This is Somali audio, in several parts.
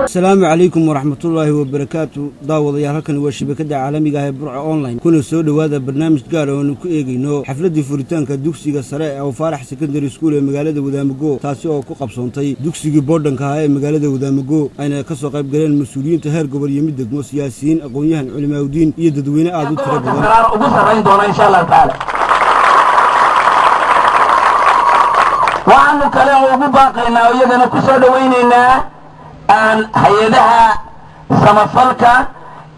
Asalaamu calaykum waraxmatullaahi wabarakaatu. Daawadayaal, halkani waa shabakadda caalamiga ah ee Burco Online. Kuna soo dhowaada barnaamij gaar oo aanu ku eegayno xafladdii furitaanka dugsiga sare ee Awfaarax Secondary School ee magaalada Wadaamago, taasi oo ku qabsoontay dugsigii boardingka ahaa ee magaalada Wadaamago, ayna ka soo qayb galeen mas-uuliyiinta heer gobol iyo mid degmo, siyaasiyiin, aqoon-yahan, culimaaudiin iyo dadweyne aad u tiro badan. Ugu sarrayn doona insha Allahu tacaala. Waxaanu kale oo ugu baaqaynaa oo iyagana ku soo dhawaynaynaa aan hay-adaha samafalka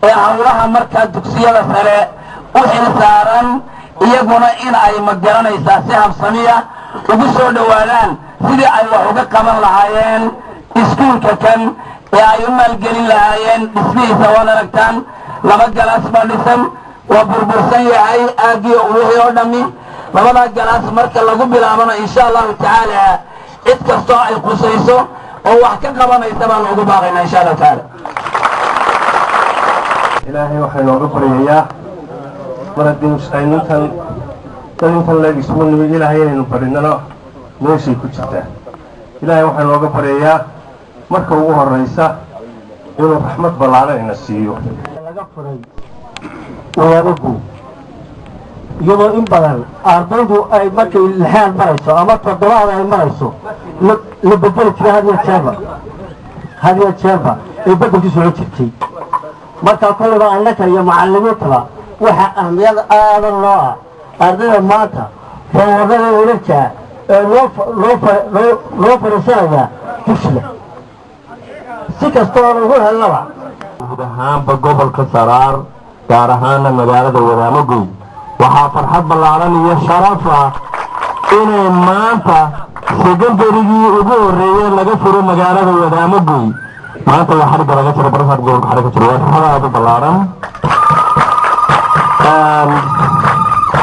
ee howlaha markaa dugsiyada sare u xil saaran, iyaguna in ay ma garanaysaa si habsamiya ugu soo dhowaadaan sidii ay wax uga qaban lahaayeen iskuulka kan ee ay u maalgelin lahaayeen dhismihiisa. Waad aragtaan, laba class baa dhisan, waa burbursan yahay aaggii wixii oo dhammi. Labadaa class marka lagu bilaabana, insha Allahu tacaala, cid kastoo ay qusayso oo wax ka qabanaysa baanu ugu baaqaynaa insha Allahu tacaala. Ilaahay waxaa inooga baryayaa mar haddii aynu intan dad intan leeg isugu nimid, Ilaahay inaynu barinana meeshay ku jirtaa. Ilaahay waxaa inooga baryayaa marka ugu horeysa inuu raxmad ballaaran ina siiyo. Laga furay Wadaamagu, iyadoo in badan ardaydu ay markay lixaad marayso ama toddobaad ay marayso la bedeli jiray, had iyo jeerba ay beddelku socon jirtay. Marka kolliba annaka iyo macallimiintaba waxaa ahmiyad aadan loo ah ardayda maanta form-warada wareegtaa ee loo fadhiisanayaa dugsiga si kastoo ugu helnaba. Guud ahaanba gobolka Saraar, gaar ahaana magaalada Wadaamagoy, waxaa farxad ballaaran iyo sharaf ah inay maanta secondarygii ugu horreeyey laga furo magaalada Wadaamagoy. Maanta waa xarigga laga jiro, barasaab gobolka xarigga jiro. Waa farxad aada u ballaaran.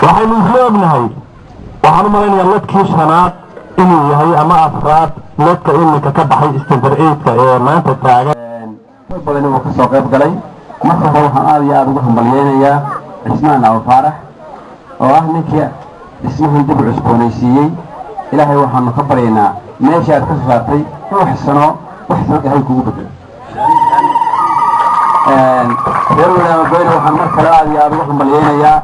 Waxaynu isla ognahay, waxaan u malaynayaa ladkii shanaad inuu yahay ama afraad ladka iminka ka baxay standard eightka ee maanta taagan. Dad badani wuu kasoo qayb galay. Marka hore waxaan aada iyo aada ugu hambalyeynayaa Cismaan Abu Faarax oo ah ninkii dhismahan dib u cusboonaysiiyey. Ilaahay waxaanu ka baryaynaa meesha aad ka soo saartay in wax sano wax sano Ilaahay kugu bedelo. Reer Wadaamagoyna waxaan mar kale aada iyo aada ugu hambalyeynayaa.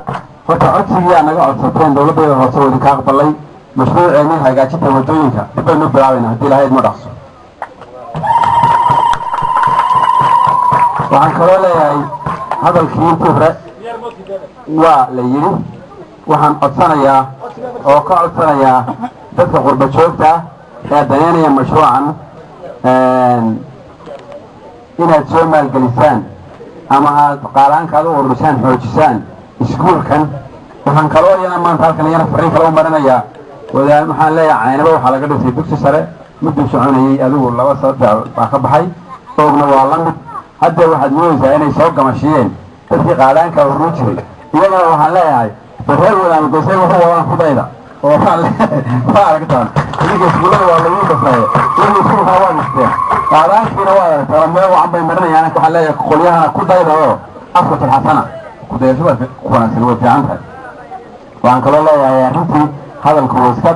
Horta codsigii aad naga codsateen dowladdeeda hoose oo idinka aqbalay mashruuceennii hagaajinta waddooyinka dib baynu bilaabayna haddii Ilahay idma dhaqso. Waxaan kaloo leeyahay, hadalkii intii hore waa la yidhi, waxaan codsanayaa oo ka codsanayaa dadka qurba joogta ee daneynaya mashruucan inaad soo maalgelisaan ama aad qaalaanka aad u ururisaan, xoojisaan iskuulkan. Waxaan kaloo iyana maanta halkan iyana fariin kale u marinayaa wadaa. Waxaan leeyahay, Caynaba waxaa laga dhisay dugsi sare, mudduu soconayay, adigu laba saddex baa ka baxay. Oogna waa la mid. Hadda waxaad moodaysaa inay soo gamashiyeen dadkii qaalaanka ururin jiray. Iyagana waxaan leeyahay, reer Wadaamagoysay wuxuu wadaan kudayda oo waa aragtaan idinka iskuullada waa lagu dhasaaye, iyagu iskuulkaa waa dhisteen, qaalaankiina waa aragtaan, meel wacan bay marinayaan. Waxaan leeyahay, qolyahana ku dayda oo aswatul xasana, kudayashada wanaagsan way fiican tahay. Waxaan kaloo leeyahay, arrintii hadalku waa iska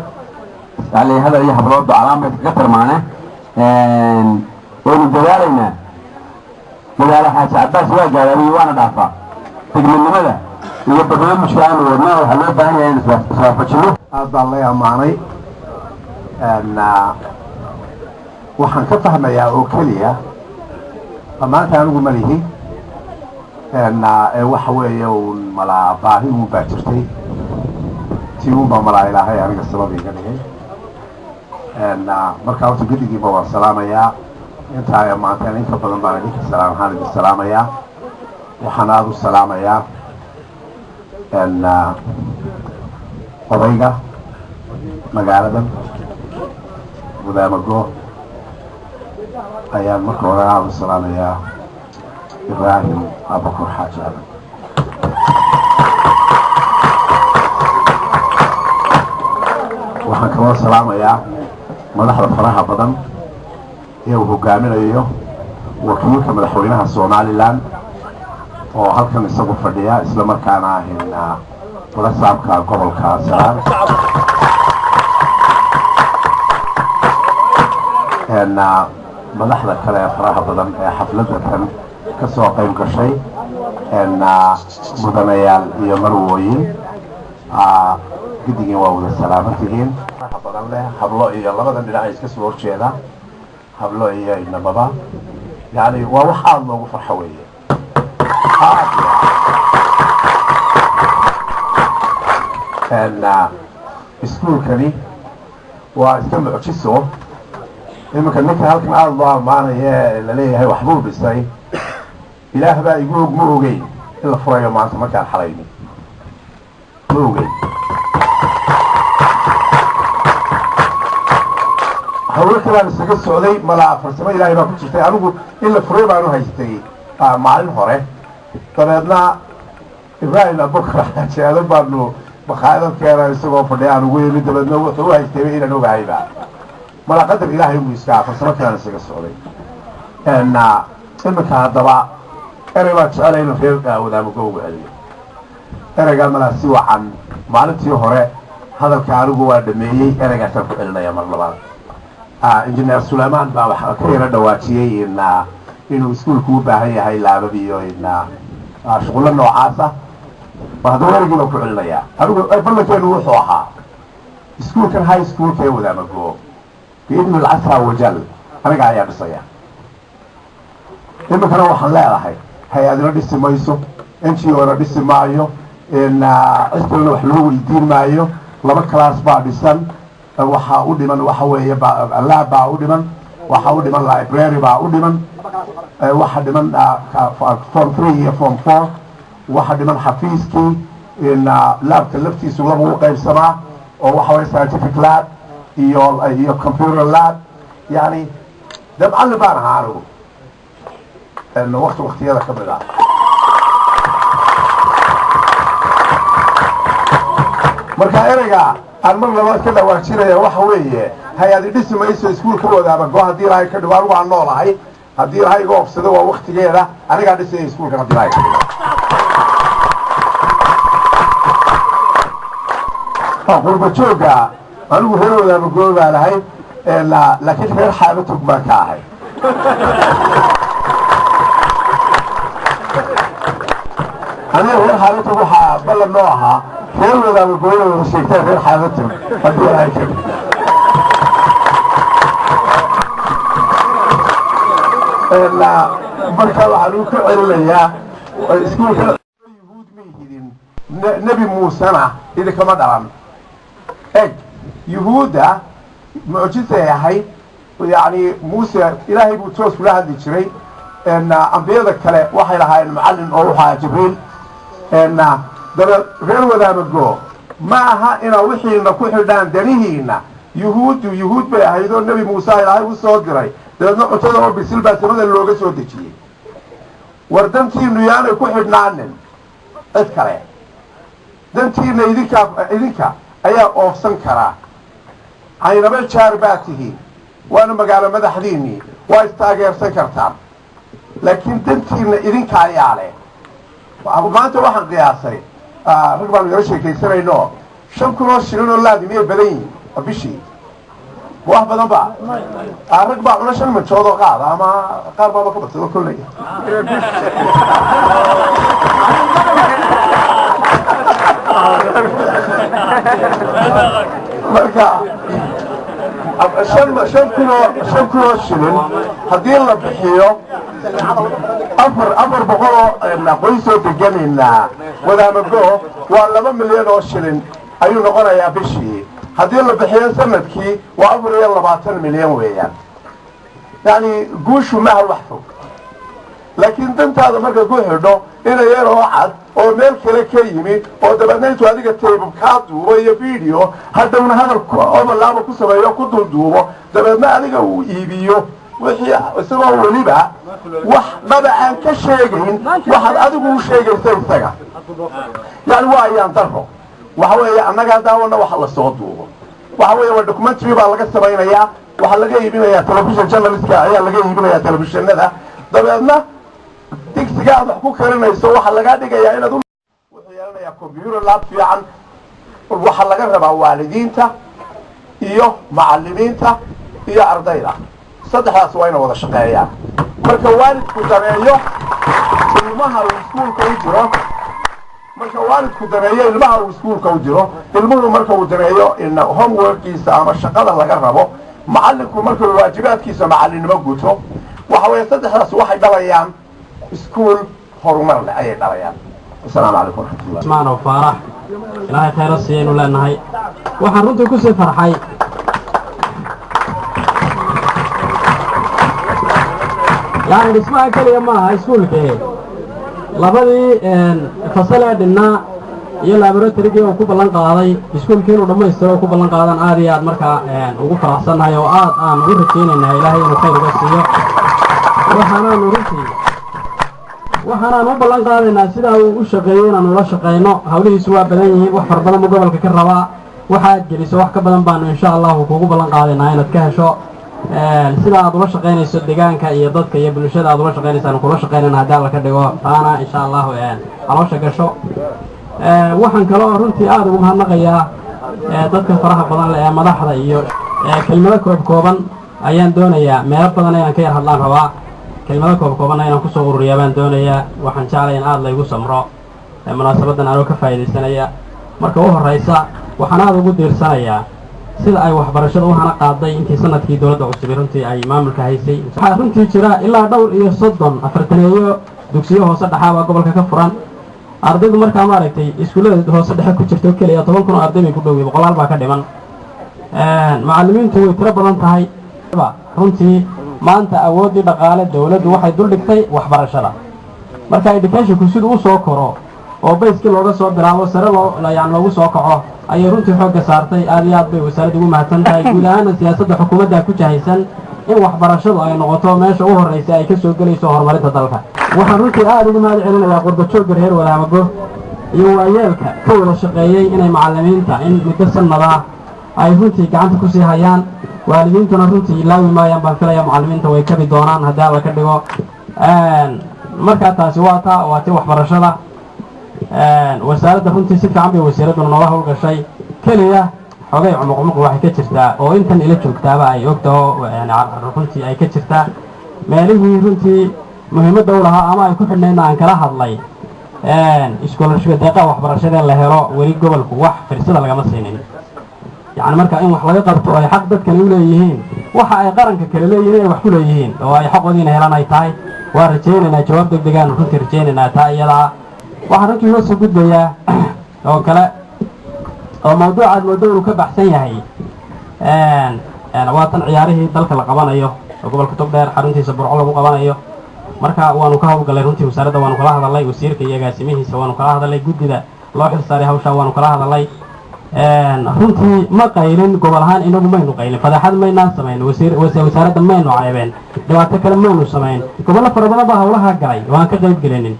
yani hadal iyo habloodu calaan bay iskaga tirmaane. Waynu dadaalaynaa. Magaalo Xaaji Cabaas waa gaadhaabay waana dhaafaa. Degmadnimada iyo barnaamijka aanu wadnaa waxaa loo baahan yahay in iswaafajino. Aad baan lay ammaanay. Waxaan ka fahmayaa oo keliya ammaanta anigu ma lihi ee waxa weeye uun malaa baahi uun baa jirtay, tii uun baa malaa Ilaahay aniga sabab iga dhigay. Marka horta gedigiiba waan salaamayaa. Inta ay ammaanteen inka badan baan idinka salaam. Waxaan idin salaamayaa, waxaan aada u salaamayaa odayga magaaladan Wadaamago ayaan marka hore aada u salaamayaa, Ibraahim Abakor Xaaji Adan. Kaloo salaamayaa madaxda faraha badan ee uu hogaaminayo wakiilka madaxweynaha Somaliland oo halkan isagu fadhiya, isla markaana ahin barasaabka gobolka Saraar, madaxda kale ee faraha badan ee xafladda tan ka soo qayb gashay, mudanayaal iyo marwooyin, giddigiin waa wada salaaman tihiin. Faraha badan leh, hablo iyo labadan dhinac iska soo horjeeda, hablo iyo inamaba, yani waa wax aada loogu farxo weeye. Aad iskuulkani waa iska mucjiso. Iminka ninka halkan aada loo ammaanaya ee laleeyahay waxbuu dhisay, Ilaah baa igu og, ma ogeyn in la furayo maanta. Markaan xalayni ma ogeyn. Hawlo kalaan isaga socday, malaa farsamo Ilaahay baa ku jirtay. Anigu in la furay baanu haystay maalin hore. Dabeedna Ibraahim Abubakar Xaaji baanu makhaayadad keena, isagoo fadhiya aan ugu yimid. Dabeedna wuxuu u haystayba inaan ogahayba. Malaa qadar Ilaahay buu iskaa, farsamo kalaan isaga socday. Iminka haddaba erey baan jecelay inuu reer Wadaamago ugu celiyo. Ereygaa malaa si wacan maalintii hore hadalka anigu waa dhameeyey, ereygaasaan ku celinaya mar labaad. Injineer Sulaymaan baa waxa ka yaro dhawaajiyey in inuu iskuulku u baahan yahay laabab iyo in shuqullo noocaasa. Haddaba ereygii baan ku celinayaa. Anigu ballankeenu wuxuu ahaa iskuulkan high schoolka ee Wadaamago, biidni alcasa wajal, aniga ayaa dhisaya. Iminkana waxaan leedahay hay-adina dhisi mayso, NGO na dhisi maayo, cid kalena wax loo weydiin maayo. Laba class baa dhisan, waxaa u dhiman waxa weeye lab baa u dhiman, waxaa u dhiman library baa u dhiman, waxa dhiman form 3 iyo form 4, waxa dhiman xafiiskii. Labka laftiisu laba u qaybsamaa oo waxa weye scientific lab iyo computer lab. Yani de macallin baan ahaa anigu wakti waktiyada ka mid ah. Marka ereyga aan mar labaad ka dhawaajinaya waxa weeye, hay-adi dhisi mayso iskuulka Wadaamago. Haddii Ilaahay ka dhigo, anigu aan noolahay, haddii Ilaahay iga ofsado, waa waktigeeda, anigaa dhisaya iskuulkan haddii Ilaahay ka dhigo. Qurba jooga, anigu reer Wadaamago baan ahay, laakiin reer Xaabatog baan ka ahay. Aniga reer Xaabatog waxaa ballan noo ahaa reer Wadaamagooyna wada sheegteen reer Xaabatog haddii Ilaahay ka dhigo. Marka waxaan u ku celinayaa, iskuulka Yuhuud ma ihidin, Nebi Muusena idinkama dhalan. Eg, Yuhuudda mucjisay ahayd, yacni Muuse Ilaahay buu toos kula hadli jiray. Ambiyada kale waxay lahaayeen macallin oo waxaa Jibriil. Dabe reer Wadaamago ma aha inaa wixiina ku xidhaan danihiina. Yuhuuddu Yuhuud bay ahayd oo Nebi Muuse Ilaahay u soo diray, dabeedna cuntada oo bisil baa samada looga soo dejiyey. War dantiinu yaanay ku xidhnaanin cid kale, dantiina idinka ayaa oofsan karaa. Caynaba jaar baa tihiin, waana magaalo madaxdiinnii, waa istaageersan kartaan, laakiin dantiina idinka ayaa leh. Maanta waxaan qiyaasay, rag baanu yaro sheekaysanayno, 5000 oo shilin oo laadi miyay badan yihiin bishii? Wax badan ba rag baa cuna 5 manjood oo qaada ama qaar baaba ka badsado kolley. Marka 5000 oo shilin haddii la bixiyo 400 oo qoysoo deganayna Wadaamago, waa 2 milyan oo shilin ayuu noqonayaa bishii. Haddii la bixiyo sanadkii, waa 24 milyan weeyaan. Yacni guushu maaha wax fog, laakiin dantaada marka ku xidho ina yar oo cad oo meel kale ka yimi oo dabeedna intuu adiga tape kaa duubo iyo video, hadhowna hadal overlap ku sameeyo, ku dulduubo, dabeedna adiga uu iibiyo wixii, isagoo weliba wax dhaba aan ka sheegayn waxaad adigu u sheegaysa isaga, yani waa ayaan daro. Waxa weeye annagaa daawana waxa la soo duubo. Waxa weeye waa documentary baa laga samaynayaa, waxaa laga iibinayaa television journalistka ayaa laga iibinayaa telefishinada. Dabeedna digsiga aad wax ku karinayso waxaa lagaa dhigayaa inaad wuxuu yeelanayaa computer lab fiican. Waxaa laga rabaa waalidiinta iyo macalimiinta iyo ardayda, saddexdaas waa ina wada shaqeeyaan. Marka waalidku daneeyo ilmaha uu iskuulka u jiro, marka waalidku daneeyo ilmaha uu iskuulka u jiro, ilmuhu marka uu daneeyo homeworkiisa ama shaqada laga rabo, macallinku markuu waajibaadkiisa macallinnimo guto, waxa weeye saddexdaas waxay dhalayaan iskuul horumar leh ayay dhalayaan. Asalaamu calaykum waraxmatullah. Ismaan oo Faarax, Ilaahay khayra siiyaynu leenahay. Waxaan runtii kusii farxay, yani dhismaha keliya ma aha iskuulkee, labadii fasal ee dhinnaa iyo laboratorygii uu ku ballan qaaday iskuulkii inuu dhammaystiro ku ballan qaadan, aad iyo aad markaa ugu faraxsannahay oo aad aan ugu rajaynaynaa Ilaahay inuu khayr uga siiyo. Waxaanaanu runtii waxaanaan u ballan qaadaynaa sidaa uu u shaqeeyey inaanu ula shaqayno. Hawlihiisu waa badan yihiin, wax fara badan buu gobolka ka rabaa. Waxaad geliso wax ka badan baanu insha Allahu kugu ballan qaadaynaa inaad ka hesho. Sida aad ula shaqaynayso deegaanka iyo dadka iyo bulshada aad ula shaqaynayso aanu kula shaqaynayna haddii Alla ka dhigo, taana insha Allahu caloosha gasho. Waxaan kaloo runtii aada ugu mahadnaqayaa dadka faraha badan leh ee madaxda iyo kelmado koob kooban ayaan doonayaa. Meelo badan inaan ka yar hadlaan rabaa, kelmado koob koobanna inaan kusoo ururiyaa baan doonayaa. Waxaan jeclay in aada laygu samro munaasabadan anoo ka faa'iidaysanaya. Marka u horraysa waxaan aada ugu diirsanayaa sida ay waxbarashada u hana qaaday intii sanadkii dowladda cusubi runtii ay maamulka haysay. Waxaa runtii jira ilaa dhowr iyo 30 afartaneeyo dugsiyo hoose dhexaabaa gobolka ka furan. Ardaydu markaa maaragtay iskuullada hoose dhexe ku jirto keliya 10,000 oo arday bay ku dhowey, boqolaal baa ka dhiman. Macallimiintu way tiro badan tahay. Runtii maanta awooddii dhaqaale dowladdu waxay duldhigtay waxbarashada. Marka educationku siduu u soo koro oo bayskii looga soo bilaabo sare loo yani loogu soo kaco ayay runtii xoogga saartay. Aad iyo aad bay wasaaradda ugu mahadsan tahay. Guud ahaana siyaasadda xukuumadda ku jahaysan in waxbarashadu ay noqoto meesha u horraysa ay ka soo gelayso horumarinta dalka. Waxaan runtii aada ugu mahad celinayaa qurbajoogga reer Wadaamago iyo waayeelka ka wada shaqeeyey inay macallimiinta in muddo sannadaa ay runtii gacanta kusii hayaan. Waalidiintuna runtii ilaawi maayaan baan filaya, macallimiinta way kabi doonaan haddii Alla ka dhigo. Markaa taasi waa taa, waa tii waxbarashada. Wasaaradda runtii si fiican bay wasiiradduna noola howlgashay. Keliya xogay cumuqumuq waxay ka jirtaa oo intan ila joogtaaba ay ogtaho, runtii ay ka jirtaa meelihii runtii muhiimadda u lahaa ama ay ku xidhnaydna aan kala hadlay. Scholarship, deeqaha waxbarashadee la helo, weli gobolku wax firsada lagama siinin. Yacni marka in wax laga qabto ay xaq dadkani u leeyihiin, waxa ay qaranka kale leeyihiin ay wax ku leeyihiin oo ay xaqoodiina helaan ay tahay, waa rajaynaynaa jawaab deg degaan runtii rajaynaynaa taa iyadaa. Waxaan runtii noo soo gudbayaa oo kale oo mawduucaad moodo inuu ka baxsan yahay, waa tan ciyaarihii dalka la qabanayo oo gobolka Togdheer xaruntiisa Burco lagu qabanayo. Marka waanu ka howlgallay runtii, wasaaradda waanu kala hadalnay, wasiirka iyo agaasimihiisa waanu kala hadalnay, guddida loo xil saaray hawshaa waanu kala hadalnay. Runtii ma qaylin, gobol ahaan inagu maynu qaylin, fadeexad maynaan samayn, wasaaradda maynu ceebeen, dhibaato kale maynu samayn. Gobollo fara badan baa howlaha galay oo aan ka qayb gelinin.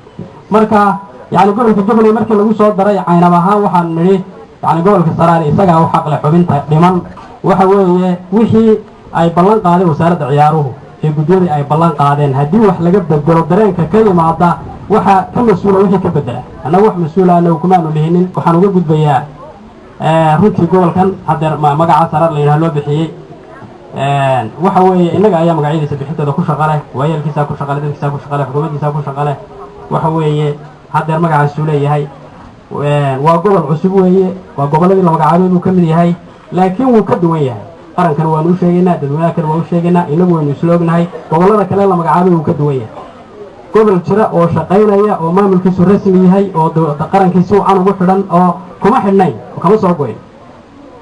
Marka yacni gobolka Jubbland markii lagu soo daray Caynab ahaan waxaan nidhi yacni gobolka Saraare isagaa u xaqle xubinta dhiman. Waxa weeye wixii ay ballan qaadeen wasaaradda ciyaaruhu ee guddiyadii ay ballan qaadeen haddii wax laga bedelo, dareenka ka yimaada waxa ka mas-uula wixii ka bedela. Annagu wax mas-uula anagu kumaanu lihinin. Waxaan uga gudbayaa runtii gobolkan haddeer magaca Saraar la yidhaha loo bixiyey, waxa weeye innaga ayaa magacyadiisa bixintooda ku shaqa leh, waayeelkiisaa ku shaqale, dadkiisaa ku shaqale, xukuumaddiisaa ku shaqale. Waxa weeye haddeer magacaasuu leeyahay, waa gobol cusub weeye, waa gobolladii la magacaabay buu ka mid yahay, laakiin wuu ka duwan yahay. Qarankan waanu u sheegaynaa, dadweynaha kale waan u sheegaynaa, inagu waynu isla ognahay gobollada kale la magacaabay wuu ka duwan yahay. Gobol jira oo shaqaynaya oo maamulkiisu rasmi yahay oo qarankiisi wacan ugu xidhan oo kuma xidhnayn oo kama soo goyn.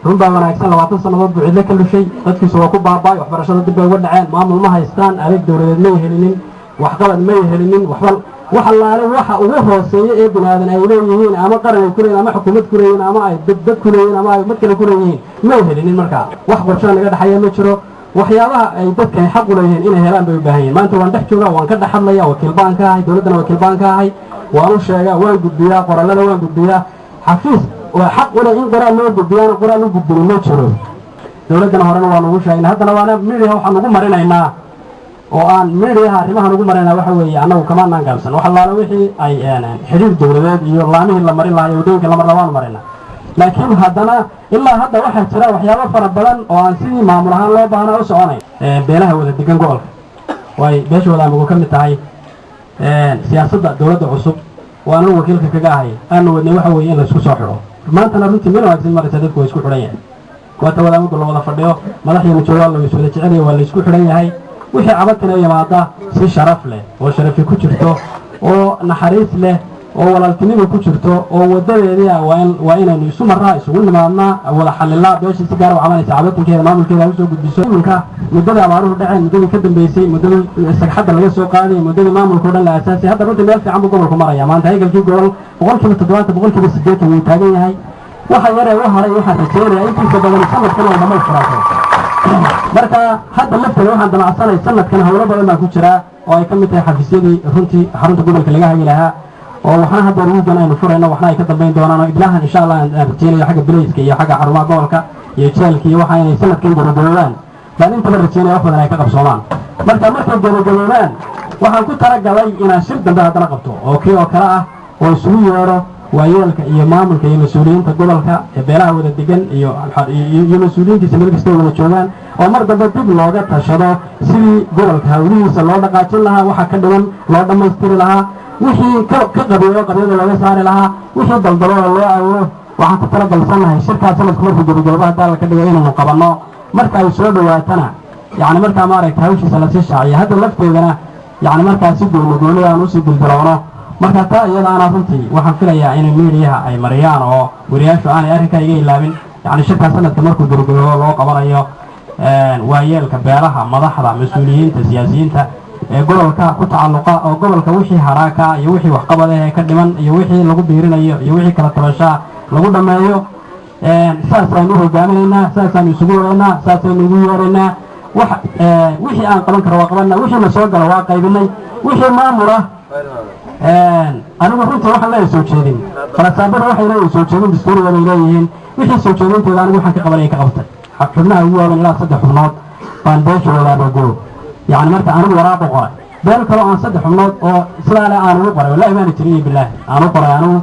Run baa wanaagsan, 20 sannadood buu cidlo ka lushay, dadkiisu waa ku baaba'ay, waxbarashada dib bay uga dhaceen, maamul ma haystaan, adeeg dowladeed may helinin, waxqabad may helinin, waxba wax allaale waxa ugu hooseeya ee bini aadan ay leeyihiin ama qaran ay ku leeyihin ama xukuumad ku leeyihin ama ay dad ku leeyihin ama ay ummad kale ku leeyihiin may helinin. Markaa wax qorshaa naga dhexaya ma jiro. Waxyaabaha ay dadkani xaq u leeyihiin inay helaan bay u baahan yihin. Maanta waan dhex joogaa, waan ka dhex hadlaya, wakiil baan ka ahay dowladdana, wakiil baan ka ahay, waan u sheegaa, waan gudbiyaa qorallada, waan gudbiyaa. Xafiis waa xaq u leh in qoraal loo gudbiyaana qoraal u gudbini ma jiro. Dowladdana horena waanu ugu sheegnay, haddana waana miidiyaha waxaan ugu marinaynaa oo aan miidiyaha arrimahan ugu maraynaa. Waxa weeye, annagu kamaanaan gaabsan wax allaala wixii ay xidhiir dowladeed iyo laamihii la marin lahaa iyo waddooyinka la marla waanu maraynaa. Laakiin haddana ilaa hadda waxaa jira waxyaabo fara badan oo aan sidii maamul ahaan loo baahnaa u soconay. Beelaha wada degan gobolka oo ay beesha Wadaamago ka mid tahay, siyaasadda dowladda cusub oo aanu wakiilka kaga ahay aanu wadnay waxa weeye in laysku soo xidho. Maantana runtii meel wanaagsan maraysa, dadku waa isku xidhan yahay. Waata Wadaamago la wada fadhiyo, madax iyo majoogaa la is wada jecelaya, waa la isku xidhan yahay. Wixii cabatina yimaada si sharaf leh oo sharafi ku jirto oo naxariis leh oo walaaltinima ku jirto oo wadadeedii ah waa inaynu isu marraa, isugu nimaadnaa, wada xalilaa. Beeshii si gaar u cabanaysa cabatinkeeda maamulkeeda ha usoo gudbiso. Iminka muddadii abaaruhu dhaceen, muddadii ka dambeysay, muddadii sagxadda laga soo qaadayay, muddadii maamulka o dhan la aasaasay, hadda runtii meel fiican buu gobolku maraya. Maanta haygalkii gobol 70%, 80% wuu taagan yahay. Waxa yaree u haray waxaan rajeynayaa intiisa badan sanadkan oo dhammaystiraato. Marka hadda lafteeda waxaan damacsanay sanadkan howlo badan baa ku jiraa oo ay ka mid tahay xafiisyadii runtii xarunta gobolka laga hagi lahaa, oo waxna hadda wiigan aynu furayno, waxna ay ka dambayn doonaan oo iblahan insha Allah aan rajeynayo xagga bilayska iyo xagga xarumaha gobolka iyo jeelka iyo waxa inay sanadkan gabagaboobaan baan intaba rajeynaya, wax badan ay ka qabsoomaan. Marka markay gabagaboobaan waxaan ku talagalay inaan shir dambe haddana qabto oo kii oo kale ah, oo isugu yeedho waayeelka iyo maamulka iyo mas-uuliyiinta gobolka ee beelaha wada degan iyo mas-uuliyiintiisa meel kastoo wada joogaan, oo mar dambe dib looga tashado sidii gobolka hawlihiisa loo dhaqaajin lahaa, waxa ka dhiman loo dhammaystiri lahaa, wixii ka qabiyo qabyada looga saari lahaa, wixii daldalooda loo awooro. Waxaan ku talagalsannahay shirkaa sanadku markuu gabagababa haddaa la ka dhigo inaynu qabanno. Marka ay soo dhowaatana, yacni markaa maaragtay hawshiisa lasii shaaciyo, hadda lafteedana yacni markaa si gooni gooni aan usii bilbilowno. Marka taa iyadaana runtii waxaan filayaa inay miidiyaha ay mariyaan oo wariyaashu aanay arrinkaa iga ilaabin, yacni shirkaa sanadka markuu gabagababo loo qabanayo waayeelka beelaha, madaxda, mas-uuliyiinta, siyaasiyiinta ee gobolka ku tacalluqa, oo gobolka wixii haraaka iyo wixii waxqabad ee ka dhiman iyo wixii lagu biirinayo iyo wixii kala tabashaa lagu dhammeeyo. Saasaynu u hogaaminaynaa, saasaynu isugu waraynaa, saasaynu ugu yeeraynaa. Wax wixii aan qaban karo waa qabanaa, wixiina soo gala waa qaybinay, wixii maamula. Anigu runtii waxaan leeyahay soo jeedin, falasaabada waxay leeyihin soo jeedin dastuuriga bay leeyihiin. Wixii soo jeedinteeda anigu waxaan ka qabanaya ka qabtay. Xubnaha ugu waaweyn ilaa 3 xubnood baan beesha Wadaabago, yacni marka anigu waraaq u qoray. Beel kaloo aan 3 xubnood oo sidaa le aan ugu qoray wallahi maana jirin iyo bilaahi aan u qoray anigu.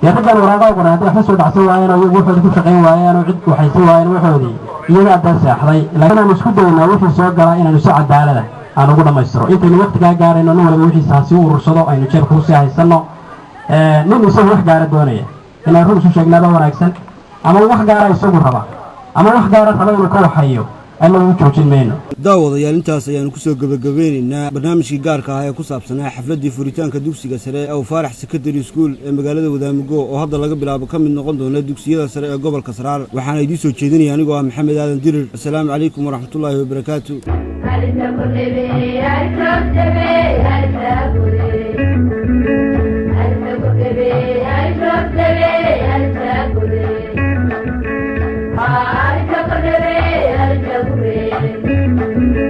Dee raggaan waraaqa u qoray hadday waxba soo dhacsan waayeen oo iyagu waxoodii ku shaqayn waayeen oo cid waxaysan waayeen waxoodii, iyagaa daa seexday. Laakiin inaanu isku daynaa wixii soo gala inaanu si cadaalada aan ugu dhammaystiro intaynu waqtigaa gaarayno. Nin waliba wixiisa ha sii urursado, aynu jeebka usii haysanno. Nin isagu wax gaara doonaya inaan run isu sheegnaaba wanaagsan, ama wax gaara isagu raba ama wax gaara raba inuu ka waxayo, annagu u joojin mayno. Daawadayaal, intaas ayaanu kusoo gebagabeynaynaa barnaamijkii gaarka ah ee ku saabsanaa xafladdii furitaanka dugsiga sare ee Awfaarax Secondary School ee magaalada Wadaamago, oo hadda laga bilaabo ka mid noqon doona dugsiyada sare ee gobolka Saraar. Waxaana idiin soo jeedinaya anigoo ah Maxamed Aadan Dirir. Asalaamu calaykum waraxmatullaahi wabarakaatu.